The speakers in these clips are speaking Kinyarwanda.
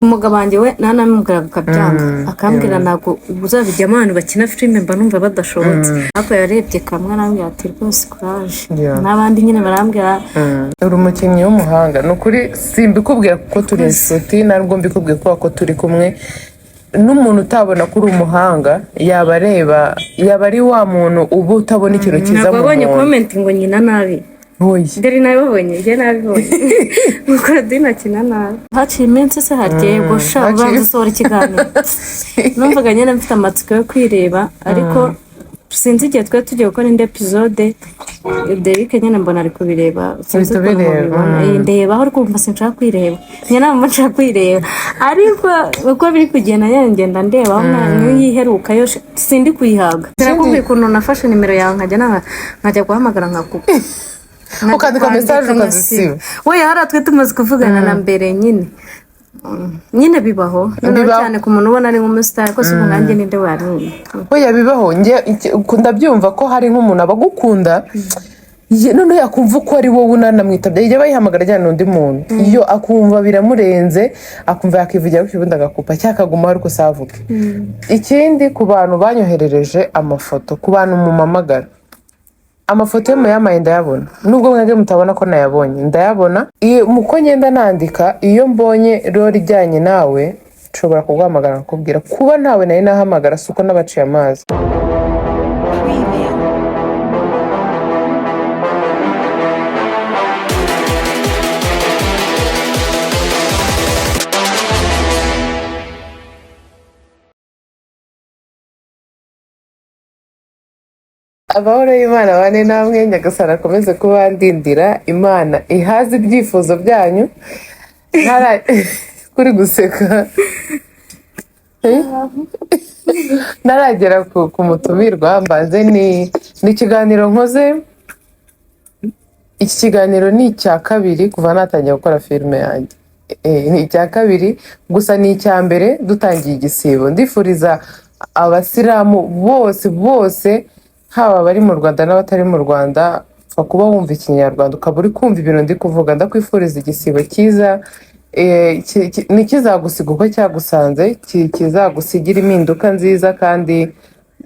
Umugabo wanjye we ntanamubwiraga akabyanga, akambwira ntabwo uzabijyamo, abantu bakina filime mba numva badashobotse. Ariko yarebye kamwe arambwira ati rwose courage. N'abandi nyine barambwira. Uri umukinnyi w'umuhanga, ni ukuri. Simbikubwira kuko turi inshuti, ntabwo mbikubwiye kubera ko turi kumwe. N'umuntu utabona ko uri umuhanga yaba areba, yaba ari wa muntu uba utabona ikintu cyiza Ntabwo mu wabonye muntu. Comment ngo nyina nabi? Oya. Dore nabibonye, njye nabibonye ngo Claudine akina nabi. Haciye iminsi se hagiye gusha ubanza usohora ikiganiro, numvaga nyine mfite amatsiko yo kwireba, ariko sinzi igihe twari tugiye gukora indi episode, Derek nyine mbona ari kubireba, sinzi Uhita ukuntu ubireba, mubibona. Ndebaho ariko kumva sinshaka kwireba, njye ntabwo nshaka kwireba, ariko uko biri kugenda nyine ngenda ndebaho nk'iyiheruka yo sindi kuyihaga. Sinakubwiye ukuntu nafashe nimero yawe nkajya guhamagara nkakupa. Ukandika message ukazisiba. We hariya twe tumaze kuvugana na mbere nyine. Nyine bibaho noneho Bibaho. cyane ku muntu ubona ari nk'umusitari, ko si ubu nkanjye ninde wamenya? Oya, bibaho. Njye ndabyumva ko hari nk'umuntu aba agukunda, noneho yakumva uko ari wowe unanamwitabye, yajya bayihamagara ajyana undi muntu, iyo akumva biramurenze, akumva yakivugira gutyo, ubundi agakupa cyangwa akagumaho ariko savuge. Ikindi, ku bantu banyoherereje amafoto, ku bantu mumamagara, amafoto yo muyamaye ndayabona, nubwo mwebwe mutabona ko nayabonye, ndayabona. Iyo muko ngenda nandika, iyo mbonye role ijyanye nawe nshobora kuguhamagara nkakubwira. Kuba ntawe nari nahamagara si uko nabaciye amazi. Preview. Amahoro y'Imana bane namwe, Nyagasani akomeze kubandindira, Imana ihaze ibyifuzo byanyu. Kuri guseka. Ntaragera ku mutumirwa, mbanze ni ikiganiro nkoze. Iki kiganiro ni icya kabiri kuva natangiye gukora filime yanjye. Ni icya kabiri, gusa ni icya mbere dutangiye igisibo. Ndifuriza abasilamu bose bose, haba abari mu Rwanda n'abatari mu Rwanda, pfa kuba wumva Ikinyarwanda ukaba uri kumva ibintu ndi kuvuga, ndakwifuriza igisibo cyiza. Ntikizagusiga uko cyagusanze, kizagusigira impinduka nziza, kandi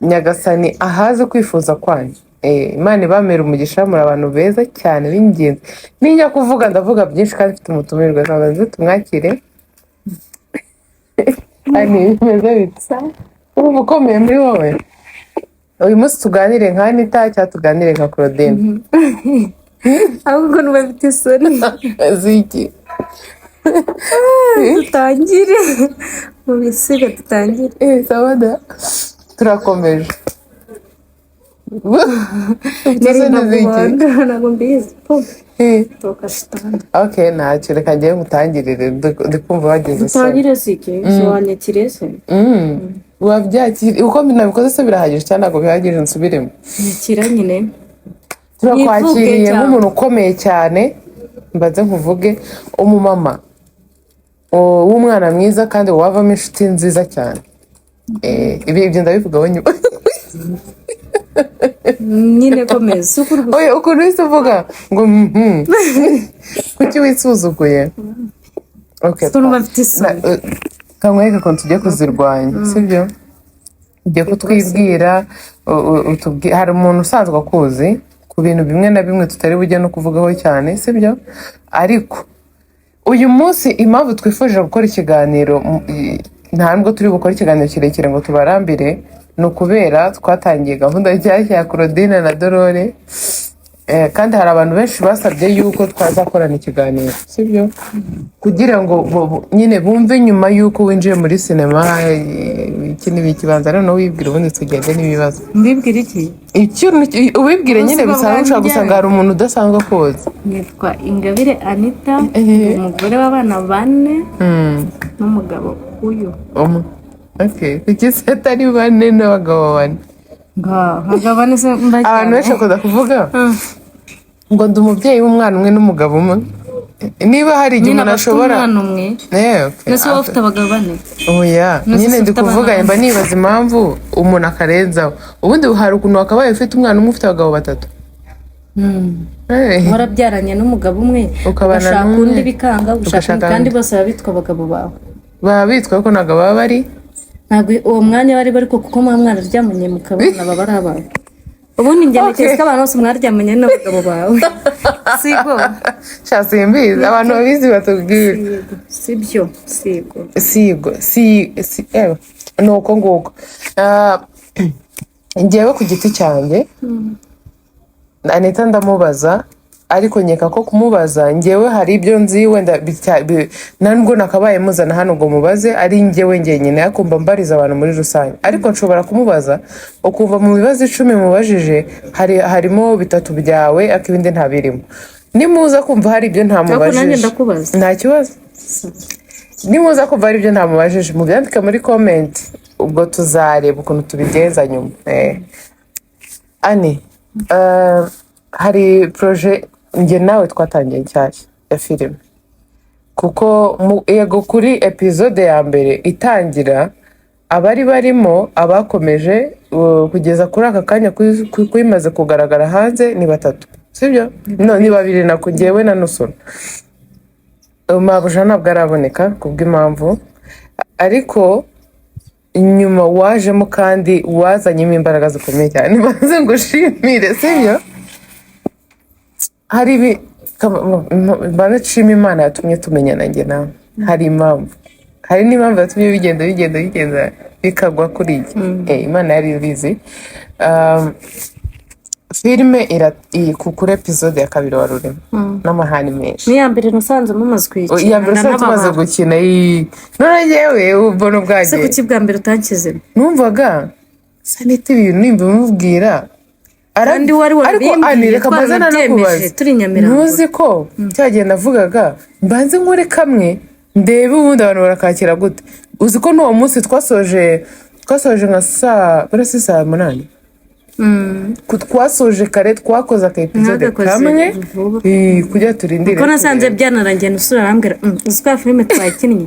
Nyagasani ahaze kwifuza kwanyu. Imana ibamere umugisha, muri abantu beza cyane b'ingenzi. Ninjya kuvuga ndavuga byinshi kandi mfite umutumirwa, ntabwo tumwakire. Ani, bimeze bite? Urumva ukomeye muri wowe? Uyu munsi tuganire nka Anita cyangwa tuganire nka Claudine? Ahubwo nuba mfite isoni. Ziki? Dutangire mu bisigo, dutangire. Sawa da, turakomeje. Ufite Nari isoni ziki? ntabwo ntabwo mbizi po. Toka shitani. Okay, ntacyo, reka ngewe ngutangirire. Ndi kumva wagize isoni. Dutangire sike sobanukire se. Wabyakira uko nabikoze se? Birahagije cyangwa ntabwo bihagije, nsubiremo? Nyakira nyine. Turakwakiriye Nivuge cyangwa? nk'umuntu ukomeye cyane. Mbanze nkuvuge, umumama w'umwana mwiza kandi wavamo inshuti nziza cyane. Ibi ibyo ndabivugaho nyuma. Nyine komeza si uko uri Oya, ukuntu uhise uvuga ngo kuki wisuzuguye? Okay. Gusa urumva mfite isoni. Kankwereke ukuntu tugiye kuzirwanya, sibyo? Ugiye kutwibwira, hari umuntu usanzwe akuzi ku bintu bimwe na bimwe tutari bujye no kuvugaho cyane, sibyo? Ariko uyu munsi impamvu twifuje gukora ikiganiro, nta nubwo turi bukore ikiganiro kirekire ngo tubarambire, ni ukubera twatangiye gahunda nshyashya ya Claudine na Dorore. Kandi hari abantu benshi basabye yuko twazakorana ikiganiro, sibyo? Kugira ngo nyine bumve nyuma yuko winjiye muri sinema, iki n'ibiki. Banza noneho wibwira, ubundi tugende n'ibibazo. Mbibwira iki? Ikintu ubibwire nyine Ubuzima bisanzwe, ushobora bwanjye. gusanga hari umuntu udasanzwe akuzi. Nitwa Ingabire Anita, ndi umugore w'abana bane n'umugabo uyu. Umwe. Okay. Kuki se atari bane n'abagabo bane? Abagabo bane se mbajyana? Abantu benshi bakunda kuvuga ngo ndi umubyeyi w'umwana umwe n'umugabo umwe. Niba hari igihe Nyine umuntu aba afite ashobora umwana umwe. Okay. Mbese wowe ufite abagabo bane? Oya. None Nyine se ndi ufite abana kuvuga bane? mba nibaza impamvu umuntu akarenzaho. Ubundi hari ukuntu wakabaye ufite umwana umwe, ufite abagabo batatu. Warabyaranye n'umugabo umwe, Ukabana ugashaka n'umwe. undi bikanga, ugashaka Ugashaka undi, kandi undi. bose baba bitwa abagabo bawe. Baba bitwa ko ntabwo baba bari. Ntabwo uwo mwanya bari bari, kuko muba mwararyamanye mukabona baba ari abawe. Ubundi njye ntekereza ko abantu bose mwaryamanye n'abagabo bawe, sigo? Sha, simbizi, abantu babizi batubwire. Sibyo, sigo. Sigo, si si, ewe, ni uko nguko. Ah, njyewe ku giti cyanjye Anita ndamubaza, ariko nkeka ko kumubaza njyewe hari ibyo nzi wenda nubwo nakabaye muzana hano ngo mubaze ari njyewe njyenyine, ariko mba mbariza abantu muri rusange. Ariko nshobora kumubaza ukumva mu bibazo 10 mubajije harimo bitatu byawe, ariko ibindi ntabirimo. Nimuza kumva hari ibyo Ariko nanjye ntamubajije, ndakubaza. Nta kibazo. Nimuza kumva hari ibyo ntamubajije, mubyandike muri comment, ubwo tuzareba ukuntu tubigenza nyuma. Ani, hari projet njye nawe twatangiye nshyashya ya filime, kuko yego, kuri episode ya mbere itangira abari barimo, abakomeje kugeza kuri aka kanya kuyimaze kugaragara hanze ni batatu, sibyo? No, ni babiri nako, njyewe na Nusura. Mabuja ntabwo araboneka kubw'impamvu, ariko nyuma wajemo kandi wazanyemo imbaraga zikomeye cyane. Maze ngushimire, sibyo? Hari ibi mbanza nshima Imana yatumye tumenyana njye nawe. Hari impamvu, hari n'impamvu yatumye bigenda bigenda bigenda bikagwa kuri iyi. Imana yari ibizi. Filime kuri episode ya kabiri wari urimo n'amahani menshi. N'iya mbere nasanze mumaze kuyikina. Iya mbere usanga tumaze ndanababara. gukina iyi, none njyewe ubona Ese ubwanjye kuki bwa mbere utanshyizemo? Numvaga Sanita ibintu nimba bimubwira. Kandi wari Ariko wabimbwiye, Ani, reka mbanze twaranabyemeje, nanakubaze. turi i Nyamirambo. Ntuzi ko cya gihe navugaga mbanze nkore kamwe ndebe ubundi abantu barakakira gute? Uzi ko n'uwo munsi twasoje nka saa burasi saa 8? Twasoje kare, twakoze aka episode Mwagakoze kamwe vuba. Kugira turindire Kuko nasanze turebe. byanarangiye, nusura arambwira: "Uzi ko ya filime twayikinnye?"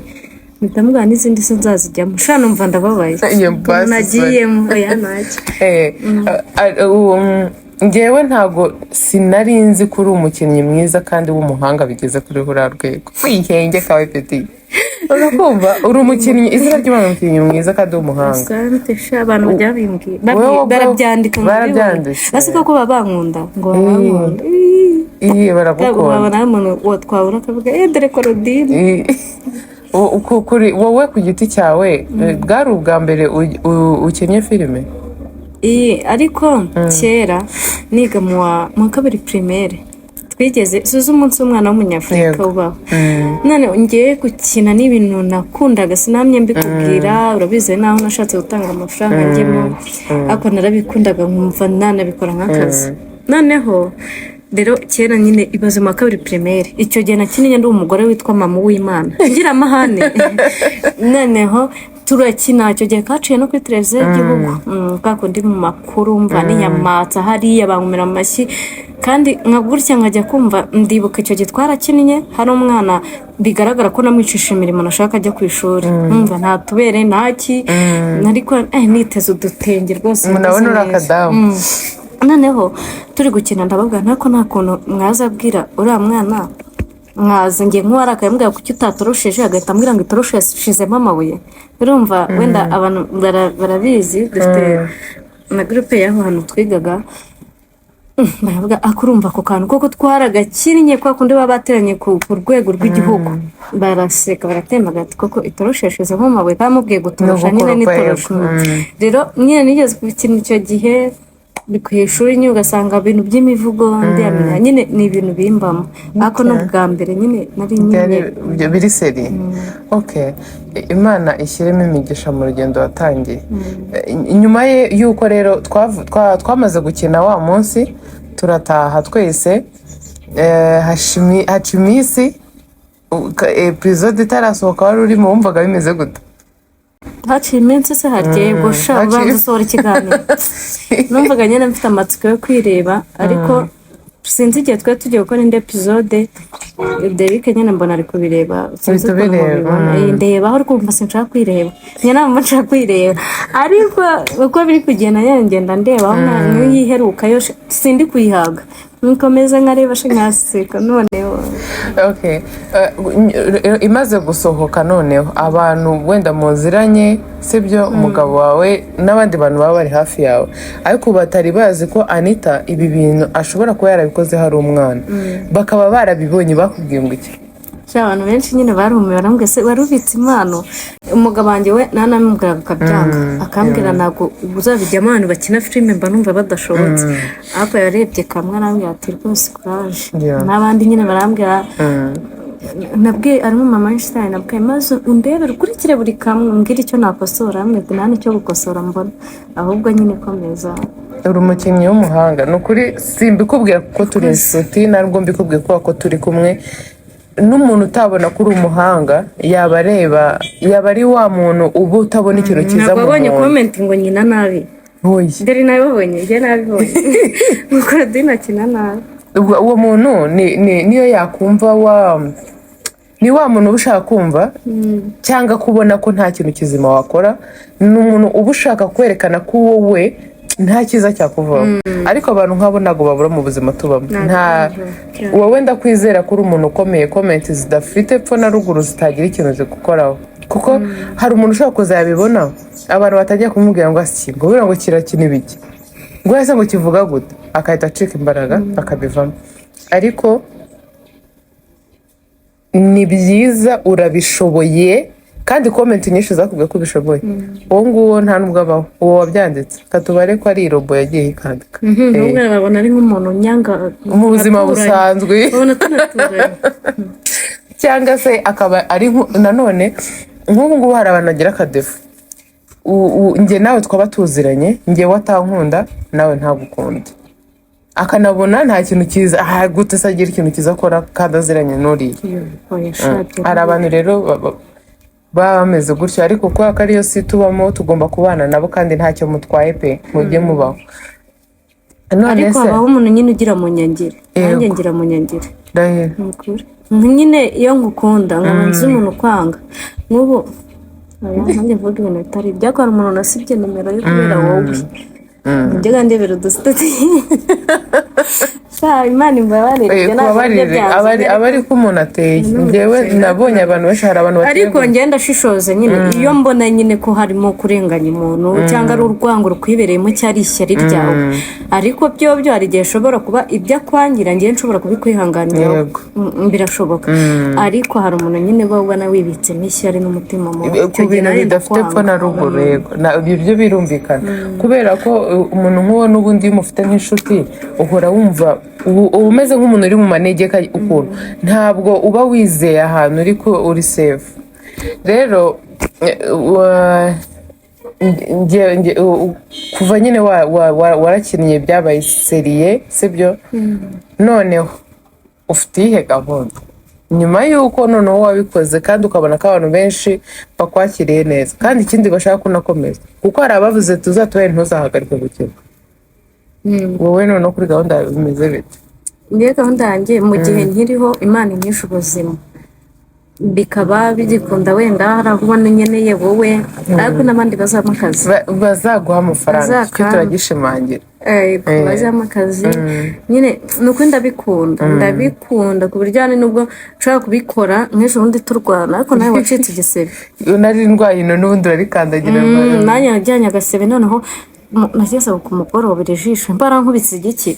Mpita mubwira n'izindi se nzazijyamo. Sha, numva ndababaye. Iyo basi. Nagiyemo, oya, ntacyo. Njyewe ntabwo sinari nzi ko uri umukinnyi mwiza kandi w'umuhanga bigeze kuri buriya rwego. Wihenge kawe peti, urakumva uri umukinnyi, izina ry'Imana, umukinnyi mwiza kandi w'umuhanga. Asante sha, abantu bajya babimbwira. Wowe Barabyandika ngo mbibone. Barabyanditse. Ese koko baba bankunda, ngo baba bankunda? Iyi, baragukunda. Wabona umuntu uwo twabura akavuga: "Eh, dore Korodine." Kuri wowe ku giti cyawe, bwari ubwa mbere ukinnye filime? Iyi, ariko kera niga mu wa kabiri primaire twigeze suze umunsi w'umwana w'umunyafurika ubaho. None ngiye gukina n'ibintu nakundaga, sinamye mbikubwira, urabizi naho nashatse gutanga amafaranga njyemo, ariko narabikundaga nkumva nanabikora nk'akazi. Noneho rero kera nyine, ibaze mu wa kabiri primaire, icyo gihe nakinnye ndi umugore witwa Mama Uwimana, ngira amahane. Noneho turakina, icyo gihe kaciye no kuri televiziyo y'igihugu, kwa kundi mu makuru mva niyamatsa hariya bankomera amashyi kandi nka gutya nkajya kumva. Ndibuka icyo gihe twarakinnye, hari umwana bigaragara ko namwicisha imirimo, nashaka ajya ku ishuri, nkumva nta tubere ntaki, ariko niteze udutenge rwose Ndabona meze uri neza. akadamu. Noneho turi gukina ndababwira ntako nta kuntu mwazabwira uriya mwana, mwaza ngiye nk'uwarakaye mbwira kuki utatorosheje, agahita ambwira ngo itoroshe yashizemo amabuye. Urumva wenda abantu barabizi, dufite na groupe y'aho hantu twigaga. Baravuga ako urumva ako kantu koko twaragakinnye kwa kundi baba bateranye ku rwego rw'igihugu, baraseka baratemba ati koko itoroshi yashizemo amabuye kandi amubwiye gutorosha nyine gukoropa. N'itorosho. Yego. Rero nyine nigeze kubikina icyo gihe ku ishuri nyine, ugasanga ibintu by'imivugo ndiyamenya nyine ni ibintu bimbamo, ariko n'ubwa mbere nyine nari Byari nyine biri seri. Okay, Imana ishyiremo imigisha mu rugendo watangiye. Nyuma y'uko rero twamaze gukina wa munsi turataha twese, haca iminsi episode itarasohoka, wari urimo wumvaga bimeze gute? Haciye iminsi se harya? Yego sha, ubanza usohora ikiganiro. Numvaga nyine mfite amatsiko yo kwireba, ariko sinzi igihe twari tugiye gukora indi episode, Derike nyine mbona ari kubireba, sinzi Uhita ukuntu ubireba, mubibona. Ndeba aho uri kumva sinshaka kwireba, njye ntabwo nshaka kwireba, ariko uko biri kugenda nyine ngenda ndeba aho n'iyiheruka yo sindi kuyihaga. Nkomeza nkareba sha, nkaseka noneho. Okay. Imaze gusohoka noneho, abantu wenda muziranye, sibyo, umugabo wawe n'abandi bantu baba bari hafi yawe ariko batari bazi ko Anita ibi bintu ashobora kuba yarabikoze hari umwana, bakaba barabibonye, bakubwiye ngo iki? Sha, abantu benshi nyine barumiwe, barambwira: "Se wari ubitse impano?" Umugabo wanjye we ntanamubwiraga akabyanga, akambwira: "Ntabwo uzabijyamo, abantu bakina filime mba numva badashobotse." Ariko yarebye kamwe arambwira ati: "Rwose courage." N'abandi nyine barambwira. Nabwiye arimo mama Einstein, nabwiye: "Maze undebere, ukurikire buri kamwe, umbwire icyo nakosora." Arambwira ati: "Nta n'icyo gukosora mbona, ahubwo nyine komeza." Uri umukinnyi w'umuhanga, ni ukuri. Simbikubwira kuko turi inshuti, ntabwo mbikubwiye kubera ko turi kumwe. N'umuntu utabona ko uri umuhanga yaba areba, yaba ari wa muntu uba utabona ikintu cyiza Ntabwo mu wabonye muntu. Comment ngo nyina nabi? Oya. Dore nabibonye, njye nabibonye ngo Claudine akina nabi. Ubwo uwo muntu niyo yakumva wa ni wa muntu uba ushaka kumva cyangwa kubona ko nta kintu kizima wakora. Ni umuntu uba ushaka kwerekana ko wowe nta cyiza cyakuvaho. Ariko abantu nk'abo ntabwo babura mu buzima tubamo. Ntabwo nta babura. Wowe ndakwizera ko uri umuntu ukomeye. Comment zidafite epfo na ruguru zitagira ikintu zigukoraho, kuko hari umuntu ushobora kuzabibona, abantu batangiye kumubwira ngo asi ngo buriya ngo kirakina ibiki, ngo ese ngo kivuga gute, agahita acika imbaraga akabivamo. Ariko ni byiza, urabishoboye, kandi comment nyinshi zakubwiye ko ubishoboye. Uwo nguwo nta nubwo abaho, uwo wabyanditse katubare ko ari irobo yagiye ikandika. N'ubwo babona ari nk'umuntu nyanga mu buzima aturanye. busanzwe. Babona tunaturanye. Cyangwa se akaba ari nanone nk'ubu ngubu hari abantu bagira akadéfaut. Njye nawe twaba tuziranye, njyewe atankunda, nawe ntagukunde, akanabona nta kintu cyiza. Aha gute se agira ikintu cyiza akora kandi aziranye n'uriya? Oya sha. Hari abantu rero baba bameze gutyo, ariko kubera ko ariyo si tubamo, tugomba kubana nabo kandi ntacyo mutwaye pe, mujye mubaho. None Ariko se habaho umuntu nyine ugira mu nyangire. Nanjye ngira mu nyangire. Ndahiro. Ni ukuri nyine, iyo ngukunda nkaba nzi umuntu ukwanga nk'ubu, oya, nanjye mvuga ibintu bitari ibyo. Ariko hari umuntu nasibye nimero ye kubera wowe, njyaga ndebera udustatus. Sha, Imana imbabarire. Eh, Ibyo ntabwo kubabarire aribyo aba ari byanzanye. Aba ari ko umuntu ateye. Njyewe nabonye abantu benshi, hari abantu bateye Ariko ngenda ashishoze nyine, iyo mbona nyine ko harimo kurenganya umuntu cyangwa ari urwango rukwibereyemo cyari ishyari ryawe. Ariko byo byo hari igihe ashobora kuba ibyo akwangira ngewe nshobora kubikwihanganiraho. Birashoboka. Ariko hari umuntu nyine uba ubona wibitsemo ishyari n'umutima mubi. Ku Icyo gihe bintu nanjye bidafite epfo ndakwanga. na ruguru. Yego. Ibyo byo birumvikana, kubera ko umuntu nk'uwo n'ubundi iyo umufite nk'inshuti uhora wumva uba umeze nk'umuntu uri mu manegeka ukuntu, ntabwo uba wizeye ahantu uri ko uri safe. Rero kuva nyine warakinnye byabaye sérieux, sibyo? Noneho ufite iyihe gahunda nyuma y'uko noneho wabikoze kandi ukabona ko abantu benshi bakwakiriye neza, kandi ikindi bashaka kunakomeza, kuko hari abavuze tuzatubaye ntuzahagarike gukina? Wowe noneho kuri gahunda yawe bimeze bite? Ngewe gahunda yanjye, mu gihe nkiriho, Imana inyishe ubuzima, bikaba bigikunda, wenda hari aho ubona nkeneye wowe, ariko n'abandi bazampa akazi. Bazaguha amafaranga icyo Bazakampa. turagishimangira. Bazampa akazi nyine. Ni ukuri ndabikunda, ndabikunda ku buryo hari nubwo nshobora kubikora nk'ejo bundi turwana, ariko nawe wacitse igisebe. Nari ndwaye ino n'ubundi urarikandagira. Nanjye najyanye agasebe, noneho nageze ku mugoroba iri jisho mbara nkubitse igiki.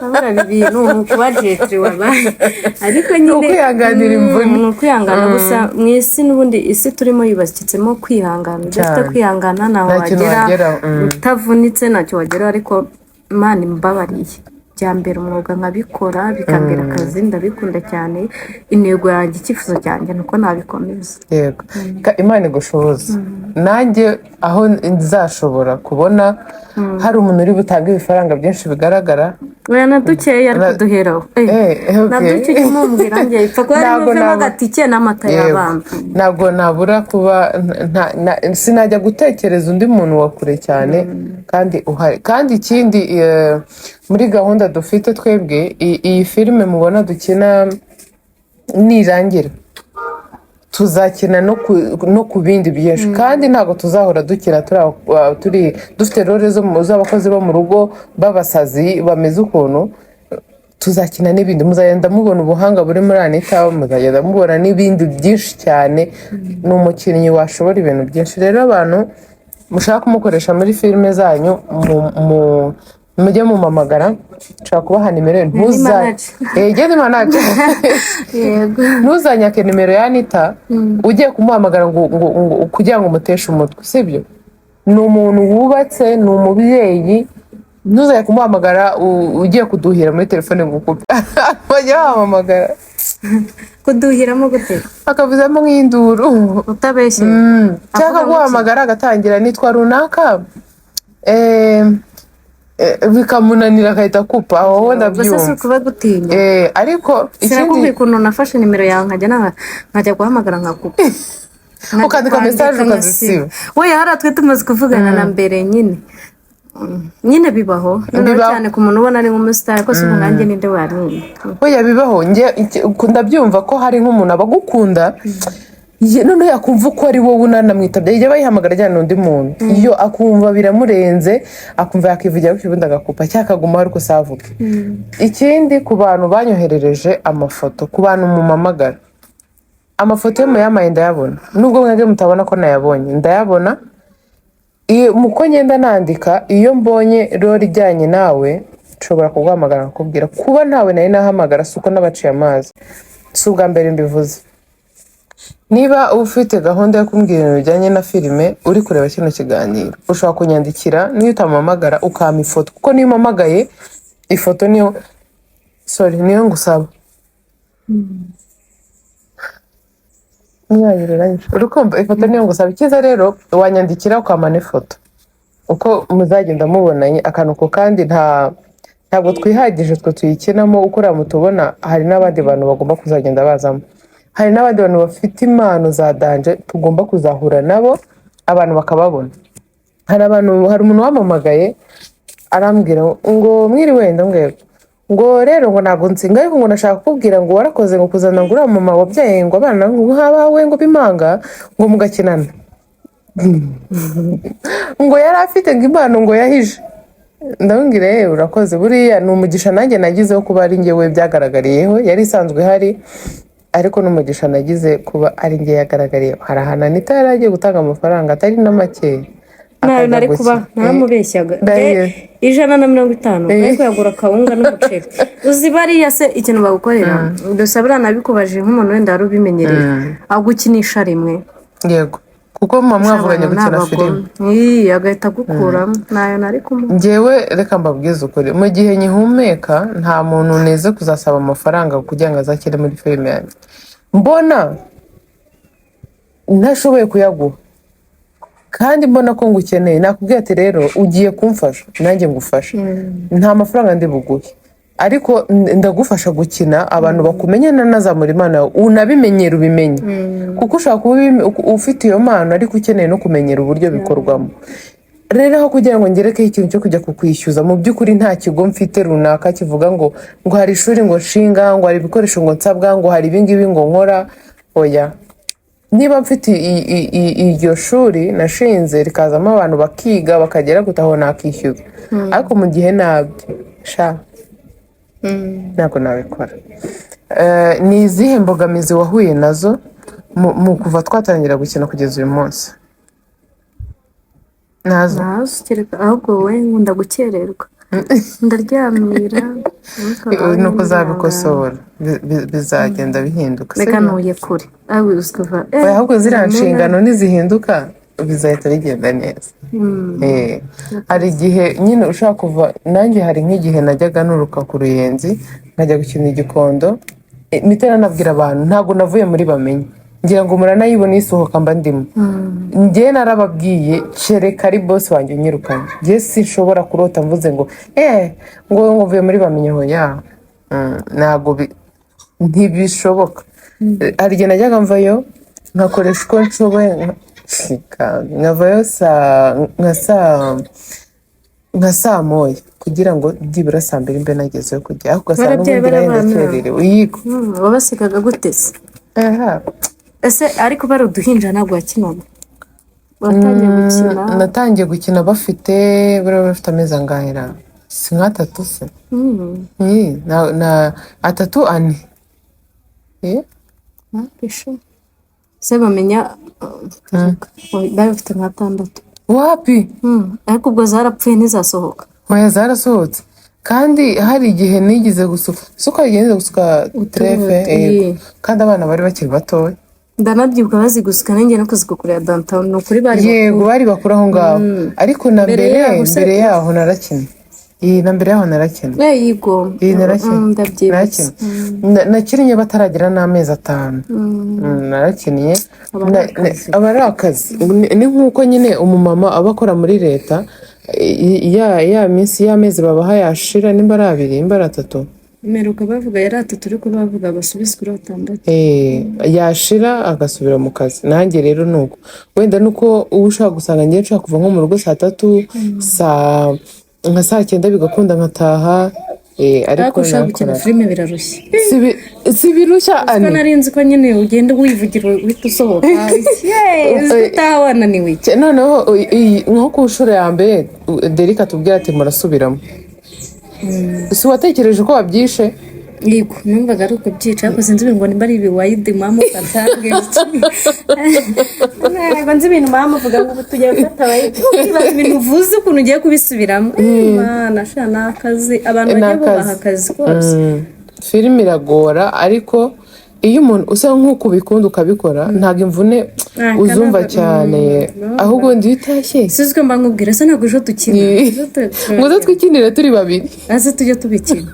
Ndavuga ibi bintu ni ukuba jetiri wabaye, ariko nyine Ukwihanganira imvune. Ni ukwihangana gusa. Mu isi n'ubundi, isi turimo yubakitsemo kwihangana. Udafite Cyane. kwihangana ntaho Nta kintu wagera. wageraho. Utavunitse ntacyo wageraho. Ariko Imana imbabariye byambera umwuga, nkabikora bikambera akazi, ndabikunda cyane. Intego yanjye, icyifuzo cyanjye ni uko nabikomeza. Yego. Imana igushoboze. Nanjye aho nzashobora kubona hari umuntu uri butange ibifaranga byinshi bigaragara. Oya, na dukeya ariko duheraho. Okay. Na duke ujye umumbwira, njye ipfa kuba Ntabwo harimo agatike n'amata y'abana. Ntabwo nabura kuba sinajya gutekereza undi muntu wa kure cyane kandi uhari. Kandi ikindi, muri gahunda dufite twebwe, iyi filime mubona dukina nirangira tuzakina no ku bindi byinshi, kandi ntabwo tuzahora dukina turi turi dufite role z'abakozi bo mu rugo b'abasazi bameze ukuntu. Tuzakina n'ibindi, muzagenda mubona ubuhanga buri muri Anita, muzagenda mubona n'ibindi byinshi cyane. Ni umukinnyi washobora ibintu byinshi. Rero abantu mushaka kumukoresha muri filime zanyu, mujye mumamagara, nshobora kubaha nimero ye. Ntuza Manager. Genda manager. Yego. Ntuzanyake nimero ya Anita ugiye kumuhamagara ngo kugira ngo umuteshe umutwe, sibyo? Ni umuntu wubatse, ni umubyeyi. Ntuzajye kumuhamagara ugiye kuduhira muri telefone ngo ukupe. Bajya bahamagara. Kuduhiramo gute? Akavuzamo nk'induru. Utabeshye? Cyangwa Avuga ngo iki? guhamagara agatangira nitwa runaka, bikamunanira agahita akupa aho. Ubwo se si Ndabyumva. ukuba gutinya? Ariko ikindi Sinakubwiye ukuntu nafashe nimero yawe, nkajya nkajya guhamagara nkakupa, nkajya Ukandika kwandika message nkasiba. ukazisiba. We hariya twe tumaze kuvugana na mbere nyine. Nyine bibaho noneho Bibaho. cyane ku muntu ubona ari nk'umusitari, ko si ubu nkanjye ninde wamenya? Oya, bibaho. Njye ndabyumva ko hari nk'umuntu aba agukunda, noneho yakumva uko ari wowe unanamwitabye, yajya bayihamagara ajyana undi muntu, iyo akumva biramurenze, akumva yakivugira gutyo, ubundi agakupa cyangwa akagumaho ariko savuge. Ikindi, ku bantu banyoherereje amafoto, ku bantu mumamagara, amafoto yo muyamaye ndayabona, nubwo mwebwe mutabona ko nayabonye, ndayabona. Iyo muko ngenda nandika, iyo mbonye role ijyanye nawe nshobora kuguhamagara nkakubwira. Kuba ntawe nari nahamagara si uko nabaciye amazi, si ubwa mbere mbivuze. Niba ufite gahunda yo kumbwira ibintu bijyanye na filime, uri kureba kino kiganiro, ushobora kunyandikira niyo utampamagara, ukampa ifoto, kuko niyo umpamagaye ifoto niyo, sorry, niyo ngusaba. Urukumva, ifoto niyo ngusaba. Icyiza rero wanyandikira ukampa n'ifoto, uko muzagenda mubonanye akantu ku kandi. Ntabwo twihagije twe tuyikinamo uko uriya mutubona, hari n'abandi bantu bagomba kuzagenda bazamo, hari n'abandi bantu bafite impano za danger tugomba kuzahura nabo abantu bakababona. Hari abantu, hari umuntu wampamagaye arambwira ngo mwiriwe, ndamubwira ngo rero ngo ntabwo nsinga, ariko ngo ndashaka kukubwira ngo warakoze ngo kuzana ngo uriya mama wabyaye ngo abana ngo nk'abawe ngo b'impanga ngo mugakinana, ngo yari afite ngo impano ngo yahije. Ndamubwira: "Yewe, urakoze, buriya ni umugisha nanjye nagize wo kuba ari njyewe byagaragariyeho. Yari isanzwe ihari, ariko n'umugisha nagize kuba ari njye yagaragariyeho." Hari ahantu Anita yari agiye gutanga amafaranga atari na make, Nawe akajya nari kuba gukina. Ntaramubeshyaga. Ndahiye. 150 ariko yagura akawunga n'umuceri. Uzi bariya se ikintu bagukorera gusa? Buriya nabikubajije nk'umuntu wenda wari ubimenyereye, agukinisha rimwe. Yego, kuko muba mwavuganye Abantu ni gukina filime. abagome. Ii, agahita agukuramo ntayo nari kumuha. Njyewe reka mbabwize ukuri, mu gihe nkihumeka nta muntu neze kuzasaba amafaranga kugira ngo azakine muri filime yanjye. Mbona ntashoboye kuyaguha kandi mbona ko ngukeneye, nakubwiye ati: "Rero ugiye kumfasha nanjye ngufasha, nta mafaranga ndi buguhe, ariko ndagufasha gukina, abantu bakumenye, nanazamura impano yawe, unabimenyere, ubimenye," kuko ushobora kuba ufite iyo mpano ariko ukeneye no kumenyera uburyo bikorwamo. Rero aho kugira ngo ngerekeho ikintu cyo kujya kukwishyuza, mu by'ukuri nta kigo mfite runaka kivuga ngo hari ishuri ngo nshinga, ngo hari ibikoresho ngo nsabwa, ngo hari ibingibi ngo nkora, oya. Niba mfite iryo shuri nashinze rikazamo abantu bakiga bakagera gute, aho nakishyuza, ariko mu gihe nabyo sha ntabwo nabikora. Ni izihe mbogamizi wahuye nazo mu kuva twatangira gukina kugeza uyu munsi? Nazo? Ntazo, kereka ahubwo wowe nkunda gukererwa, ndaryamira, ariko nawe Ni uko nyine. Uzabikosora, bizagenda bihinduka. Reka. Sibyo? Ntuye kure aho uzikuva. Oya, ahubwo ziriya nshingano nizihinduka bizahita bigenda neza. Hari igihe nyine ushobora kuva, nanjye hari nk'igihe najyaga nuruka ku Ruyenzi nkajya gukina igikondo. Mpita nanabwira abantu, ntabwo navuye muri Bamenye, ngira ngo muranayibona isohoka mba ndimo. Njye narababwiye, kereka ari boss wanjye unyirukanye, njye sinshobora kurota mvuze ngo ngo mvuye muri Bamenye. Hoya. Ntabwo ntibishoboka. Hari igihe najyaga mvayo nkakoresha uko nshoboye, nkavayo nka saa moya kugira ngo byibura saa mbiri mbe nagezeyo kujya, ariko ugasanga Warabyaye n'ubundi nayo bariya bana? ndakererewe, yego. Wabasigaga gute se? Aha. Ese ariko bari uduhinja ntabwo wakinaga? Watangiye gukina? Natangiye gukina bafite, buriya bafite amezi angahe ra? Si nk'atatu se? Na atatu, ane. Ntabishe se bamenya, bari bafite nk'atandatu. Wapi. Ariko ubwo zarapfuye, ntizasohoka. Oya, zarasohotse. Kandi hari igihe nigeze gusuka, suka, igihe nigeze gusuka trèfle. Yego. Kandi abana bari bakiri batoya. Ndanabyibuka bazigusuka, nanjye no kuzigukurira downtown, ni ukuri bari Yego, bari bakuru aho ngaho, ariko na Mbere mbere yaho se- mbere yaho narakina. Iyi na mbere yaho narakina. Yego. Iyi narakina. Ndabyibutse. Narakina. Nakinnye bataragira n'amezi 5. Narakinnye. Aba ari akazi. Aba ari akazi. Ni nk'uko nyine umumama aba akora muri leta, ya minsi y'amezi babaha yashira, nimba ari 2, nimba ari 3. Mperuka bavuga yari atatu, ariko bavuga basubize kuri 6. Yashira agasubira mu kazi. Nanjye rero ni uko, wenda nuko uba ushobora gusanga ngiye nshobora kuva nko mu rugo saa 3, saa nka saa 9 bigakunda nkataha, ariko Ariko ushaka gukina nakoraga. filime birarushya. Si birushya. Ko Ani nari nzi ko nyine ugenda wivugira uhita usohoka. Yeee, uzi ko utaha wananiwe. Noneho nko ku nshuro ya mbere Derek atubwira ati: "Murasubiramo," si watekereje ko wabyishe? Yego, numvaga ari ukubyica, ariko sinzi ibintu ngo nimba ari ibiwayidi mama ufata. Ntabwo nzi ibintu mama uvuga ngo ubu tugiye gufata wayidi, ukibaza ibintu uvuze ukuntu ugiye kubisubiramo. Mana sha, ni akazi, abantu Ni bagiye bubaha akazi. Akazi kose. Filime iragora, ariko iyo umuntu usa nk'uko ubikunda ukabikora, ntabwo imvune uzumva cyane, ahubwo ndi iyo utashye. Sinzi ko mba nkubwira se, ntabwo ejo dukina. Ejo Ngo uze twikinire turi babiri. Aze tujye tubikina.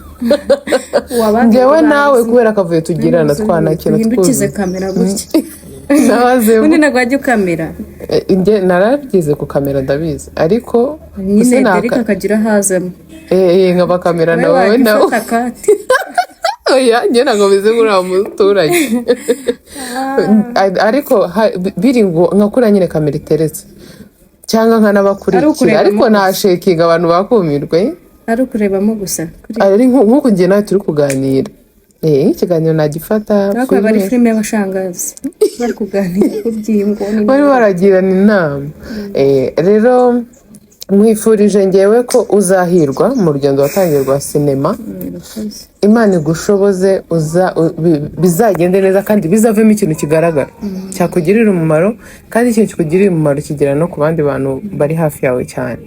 Njyewe nawe, kubera akavuyo tugirana, twanakina. Uhindukize Twuzuye. kamera gutya. Nabazemo. Ubundi ntabwo wajya ukamera. Njye narabyize ku kamera, ndabizi, ariko nyine ese Derek akagira aho azamo. Nkaba kamera na wowe wowe wajya nawe. ufata akati. Oya, njye ntabwo meze nk'uriya muturage, ariko biri ngo nka kuriya nyine kamera iteretse cyangwa Ari nkanabakurikira ukurebamo ariko gusa. Nashekinga abantu bakumirwe. Ari ukurebamo gusa. Ari nk'uku njye nawe turi kuganira. Ikiganiro nagifata. Ariko aba ari filime. Filime y'abashangazi bari kuganira ku byingo. Bari baragirana inama. Rero nkwifurije ngewe ko uzahirwa mu rugendo watangiye rwa sinema. Imana igushoboze, bizagende neza kandi bizavemo ikintu kigaragara cyakugirira umumaro, kandi ikintu kikugirira umumaro kigera no ku bandi bantu bari hafi yawe cyane.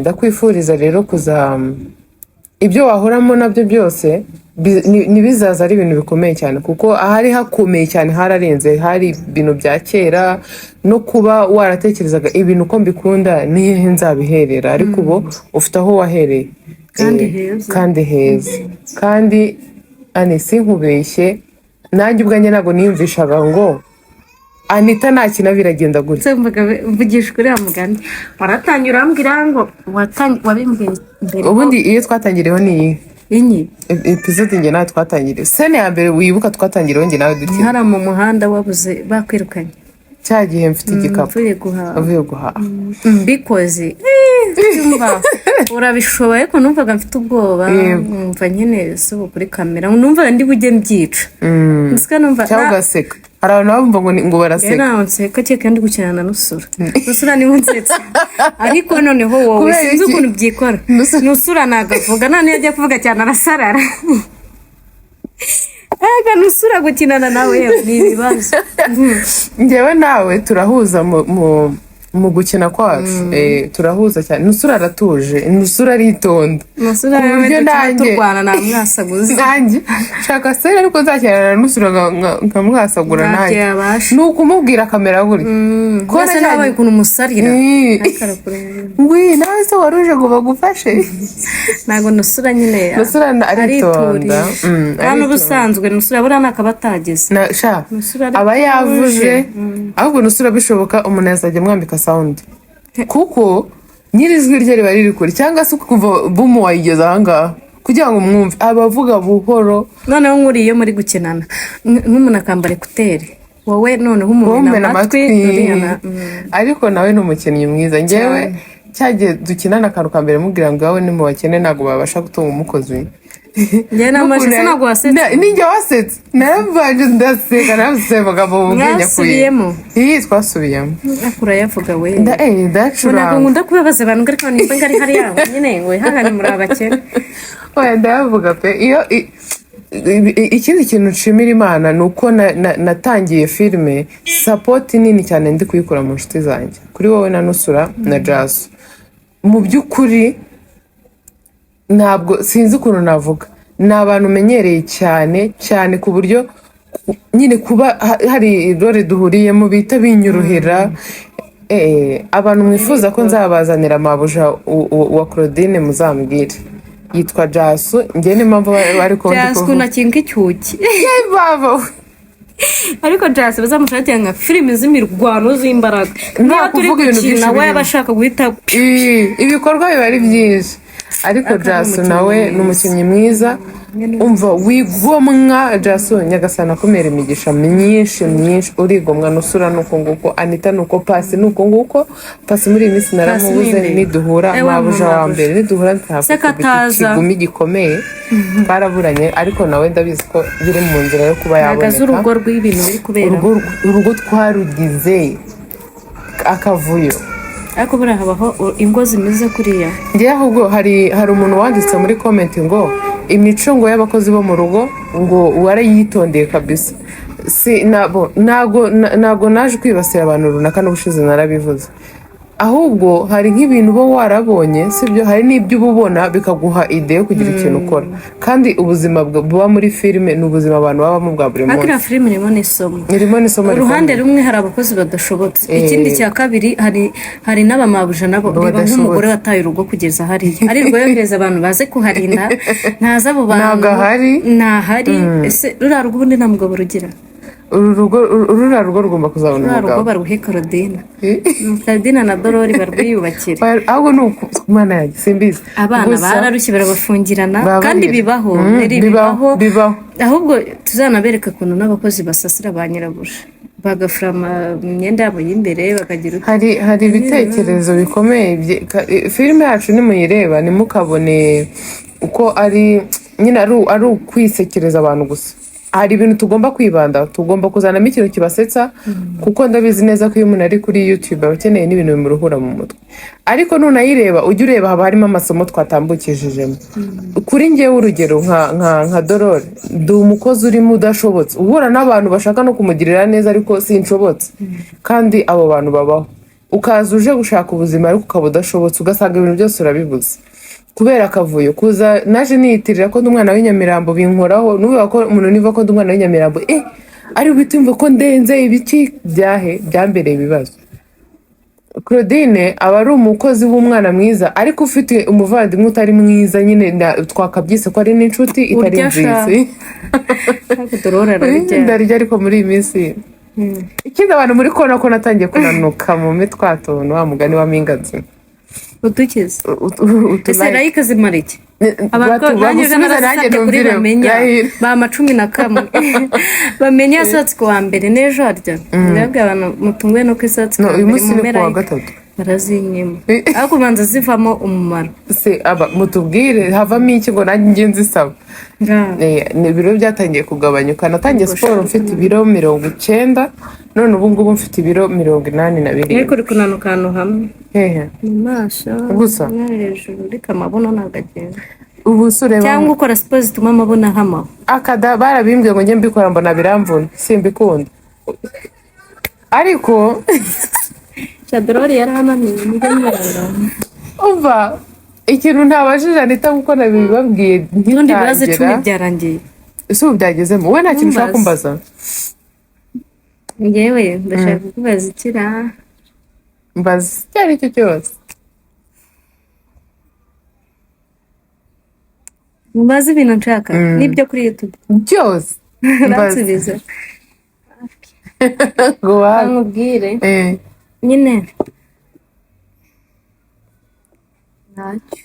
Ndakwifuriza rero kuza ibyo wahoramo nabyo byose ntibizaza ari ibintu bikomeye cyane, kuko ahari hakomeye cyane hararenze, hari ibintu bya kera no kuba waratekerezaga ibintu uko mbikunda ni hehe nzabiherera, ariko ubu ufite aho wahereye. Kandi heza. Kandi heza. Kandi Ani, sinkubeshye, nanjye ubwanjye ntabwo niyumvishaga ngo Anita ntakina biragenda gutya. Se mvuga, mvugisha uriya mugani waratangiye urambwira ngo wabimbwiye mbere. Ubundi iyo twatangiriyeho ni iyi Inyi. Episode njye nawe twatangiriye, scène ya mbere wibuka twatangiriyeho njye nawe dukina. Hariya mu muhanda wabuze bakwirukanye. Cya gihe mfite igikapu. Mvuye guhaha. Uvuye guhaha. Mbikoze. Yumva urabishoboye, ariko numvaga mfite ubwoba. Numva nyine si ubu kuri kamera numvaga ndi bujye mbyica. Nzika numva Cyangwa ugaseka, hari abantu baba bumva ngo ngo baraseka. Nawe nseka kereka ndi gukina na Nusura. Nusura niwe nsetsa, ariko noneho wowe Kubera sinzi iki? ukuntu byikora. Nusura ntabwo avuga, none iyo agiye kuvuga cyane arasarara. Ega Nusura gukinana nawe yewe ni ibibazo. Njyewe nawe turahuza mu gukina kwacu. Turahuza cyane. Nusura aratuje, Nusura aritonda. Nusura Ku nawe buryo dukina nanjye turwana namwasaguza. Nanjye shaka scène, ariko nzakinana na Nusura nkamwasagura. Ntabyo Nanjye yabasha. ni ukumubwira kamera gutya. Kubona Mbese nawe ukuntu umusarira, ariko arakureba. Ngwi nawe se wari uje ngo bagufashe? Ntabwo Nusura nyine Nusura aritonda. ariturisha. Kandi Aritonda. ubusanzwe Nusura buriya ntakaba atageze. Na sha Nusura aba aratuje. Yavuze ahubwo Nusura bishoboka umuntu yazajya amwambika sound, kuko nyiri ijwi rye riba riri kure, cyangwa se ukumva bumu wayigeze ahangaha kugira ngo umwumve, aba avuga buhoro. Noneho nk'uriya iyo muri gukinana, nk'umuntu akambara écouteurs, wowe noneho umumena Kumena amatwi amatwi. Uriya Ariko nawe ni umukinnyi mwiza. Njyewe cyagihe dukinana akantu ka mbere mubwira ngo iwawe ni mu bakene, ntabwo babasha gutunga umukozi. Njye n'amashyi ntabwo wasetse. Ninjye wasetse, narabanje ndaseka, naravuze amagambo mu bwenge akuye. Mwasubiyemo? Iyi twasubiyemo. Ariko urayavuga we. Nda Ntabwo ndacuranga. Nkunda kubabaza abantu, ariko nimba ngari hariya nyine ngo wihangane, muri abakene. Oya, ndayavuga pe. Iyo ikindi kintu nshimira Imana ni uko natangiye filime support nini cyane ndi kuyikura mu nshuti zanjye, kuri wowe na Nusura na Jaso. Mu by'ukuri ntabwo sinzi ukuntu navuga, ni abantu umenyereye cyane cyane, ku buryo nyine kuba hari role duhuriyemo bita binyorohera. Abantu mwifuza ko nzabazanira mabuja wa Claudine, muzambwire, yitwa Jasu. Njye niyo mpamvu ariko ndi Jasi kuvuga. ukuntu akinga icyuki. Baba. Ariko Jasi bazamushakira nka filime z'imirwano z'imbaraga. Nta Niba turi kuvuga ibintu gukina, byinshi we birimo. aba ashaka guhita Ibikorwa biba ari byinshi, ariko Akaba Jasu umukinnyi nawe ni mwiza. umukinnyi mwiza, umva wigomwa. Jasu, Nyagasana akumera imigisha myinshi myinshi, urigomwa. Nusura nuko nguko, Anita nuko, Pasi nuko nguko. Pasi muri iyi minsi naramubuze. Pasi ni nde? Niduhura Ewe, mabuja wa mabuja. mbere, niduhura Se kataza. ikigumi gikomeye, twaraburanye, ariko nawe ndabizi ko biri mu nzira yo kuba Ntabwo azi yaboneka. urugo rw'ibintu biri kubera. Urugo twarugize akavuyo. Ariko buriya habaho ingo zimeze kuriya. Njyewe ahubwo hari umuntu wanditse muri comment ngo imico ngo y'abakozi bo mu rugo ngo warayitondeye kabisa. Si nabo, ntago naje kwibasira abantu runaka, n'ubushize narabivuze. Ahubwo hari nk'ibintu uba warabonye, sibyo? Hari n'ibyo uba ubona bikaguha idée yo kugira ikintu ukora, kandi ubuzima buba muri filime ni ubuzima abantu babamo bwa buri Ariko munsi. iriya filime irimo n'isomo. Irimo n'isomo Uruhande rikomeye. rumwe hari abakozi badashobotse, ikindi cya kabiri hari n'abamabuja nabo reba Badashobotse. nk'umugore wataye urugo kugeza hariya, arirwa yohereza abantu baze kuharinda, ntazi abo bantu. Ntabwo ahari. Ntahari. Ese ruriya rugo ubundi nta mugabo rugira? Uru rugo, ruriya rugo rugomba kuzabona Ruriya rugo umugabo. baruhe Claudine, Claudine na Dorori barwiyubakire. Ahubwo ni uku, Mana yanjye, simbizi. Abana Gusa bararushye, barabafungirana. Baba Kandi barira. bibaho. Neri, bibaho, bibaho. Bibaho. Ahubwo tuzanabereka ukuntu n'abakozi basasira ba nyirabuja, bagafura imyenda yabo y'imbere, bakagira uti Hari ibitekerezo bikomeye filime yacu nimuyireba ntimukabone uko ari nyine ari ukwisekereza abantu gusa. Hari ibintu tugomba kwibanda, tugomba kuzanamo ikintu kibasetsa, kuko ndabizi neza ko iyo umuntu ari kuri YouTube aba akeneye n'ibintu bimuruhura mu mutwe. Ariko nunayireba ujye ureba haba harimo amasomo twatambukishijemo. Kuri njyewe, urugero nka Dorore, ndi umukozi urimo udashobotse, uhura n'abantu bashaka no kumugirira neza, ariko sinshobotse. Kandi abo bantu babaho, ukaza uje gushaka ubuzima ariko ukaba udashobotse, ugasanga ibintu byose urabibuze kubera akavuyo. Kuza naje niyitirira ko ndi umwana w'inyamirambo, binkoraho nuvuga ko umuntu niva ko ndi umwana w'inyamirambo, ari buhite yumva ko ndenze ibiki byahe byambereye ibibazo. Claudine aba ari umukozi w'umwana mwiza, ariko ufite umuvandimwe utari mwiza nyine, twakabyise ko ari n'inshuti itari Urya sha. nziza. Ariko Dorori arabijyana. Ndarya, ariko muri iyi minsi ikindi abantu muri kubona ko natangiye kunanuka mu mitwe, tuntu wa mugani wa mpinganzima. Udukize. Ese like zimara iki? Nanjye ejo Bagusubize nanjye narasabye kuri numvire. Bamenya. Rahira. Bampa 11, bamenya yasatse ku wa mbere n'ejo harya ndababwira abantu mutunguwe no ku isatsi No, ku wa uyu mbere munsi ni mumpe ku wa like. gatatu. Barazinyima, ariko ubanza zivamo umumaro. Se aba mutubwire havamo iki ngo nanjye njye nzisaba. Ni ibiro byatangiye kugabanyuka. Natangiye siporo mfite ibiro 90, none ubu ngubu mfite ibiro 87. Ariko uri kunanuka ahantu hamwe. Hehe? Mu maso. Gusa? No hejuru, ariko amabuno ntabwo agenda. Ubu se ureba Cyangwa ukora siporo zituma amabuno ahamaho. Akada barabimbwiye ngo njye mbikora, mbona biramvuna, simbikunda, ariko Shadorori yarahananiye, mujye mwirangana. Umva, ikintu ntabajije Anita, kuko nabibabwiye Ubundi ibibazo 10 ngitangira. byarangiye. Ese ubu byagezemo? Wowe nta kintu ushaka Ntumbaze. kumbaza? Njyewe ndashaka kukubaza ikira. Mbaza icyo ari cyo cyose. Mubaze ibintu nshaka n'ibyo kuri YouTube. Byose. Mbaza. Uransubiza. Ngo wapi? Nkubwire nyine ntacyo.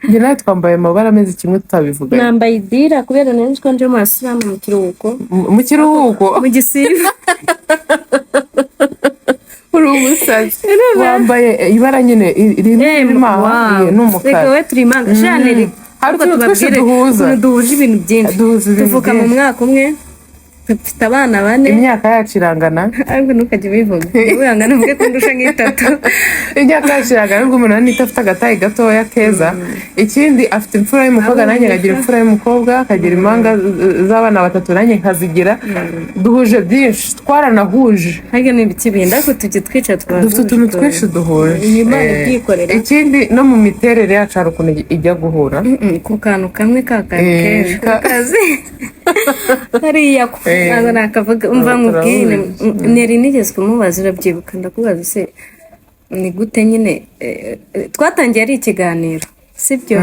Njye nawe twambaye amabara ameze kimwe tutabivuganye. Nambaye idira kubera nari nzi ko nje mu basilamu mu kiruhuko. Mu kiruhuko. Mu gisibo. Uri umusazi, wambaye ibara nyine ririmo aha, ni Reka umukara. We turi impanga shaneri. Hari Ahubwo utuntu twinshi tubabwire duhuza. ukuntu duhuje ibintu byinshi. Duhuza ibintu Tuvuka mu byinshi. mwaka umwe, dufite abana bane. Imyaka yacu irangana. Ariko ntukajye ubivuga, wihangane uvuge ko ndusha nk'itatu. Imyaka yacu irangana nubwo umuntu anita afite agatayi gatoya keza. Ikindi, afite imfura y'umukobwa, nanjye nkagira imfura y'umukobwa, akagira impanga z'abana batatu, nanjye nkazigira. Duhuje byinshi, twaranahuje. Harya ni ibiki bindi? Ariko tujye twicara twaba Dufite utuntu twinshi duhuje. Iyi Imana ibyikorera. Ikindi, no mu miterere yacu hari ukuntu ijya guhura. Ku kantu kamwe ka kantu kenshi kazi hariya ko ntabwo nakavuga. Umva nkubwire, nari nigeze kumubaza, urabyibuka, ndakubaza se ni gute nyine twatangiye ari ikiganiro, sibyo?